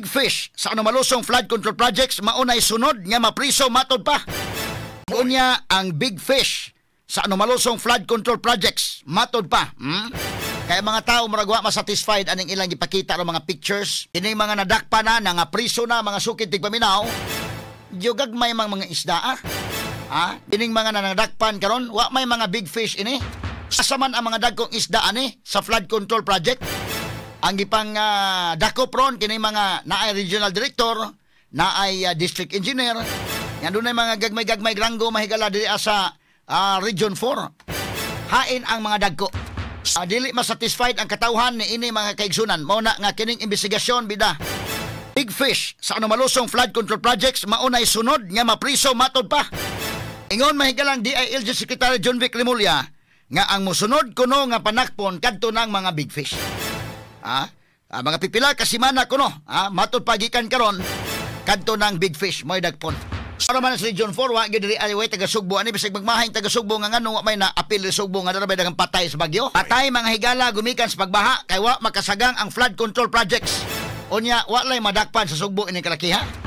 Big fish sa anomalosong flood control projects maunay sunod nga mapriso, matod pa. Unya ang big fish sa anomalosong flood control projects, matod pa. Kaya mga tao murag wa masatisfied aning ilang gipakita ng mga pictures. Kining mga nadakpa na, nga priso na, mga sukid tigpaminaw. Jugag may mga isda ah. Ah, kining mga nanadakpan karon, wa may mga big fish ini. Asa man ang mga dagkong isda ani sa flood control project? Ang gipang dakop ron kini mga naay regional director, naay district engineer. Yan dunay mga gagmay-gagmay ranggo, mahigala, diri sa Region 4. Hain ang mga dagko? Dili masatisfied ang katawhan ni ini, mga kaigsunan. Mao na nga kining investigasyon bida. Big fish sa anomalosong flood control projects maunay sunod nga mapriso, matod pa. Ingon, mahigalang, DILG Secretary John Vic Remulla nga ang musunod kuno nga panakpon kadto ng mga big fish. Ah, ah, mga pipila ka semana kuno, ah, matod pa gikan karon kadto ng big fish mo'y dagpon. Para man sa Region 4, wa gyud diri ay way taga Sugbo ani, bisag magmahing taga Sugbo nga ngano wa may na apil sa Sugbo nga dara bay daghang patay sa bagyo. Patay, mga higala, gumikan sa pagbaha kay wa makasagang ang flood control projects. Unya wa lay madakpan sa Sugbo ini kalakiha.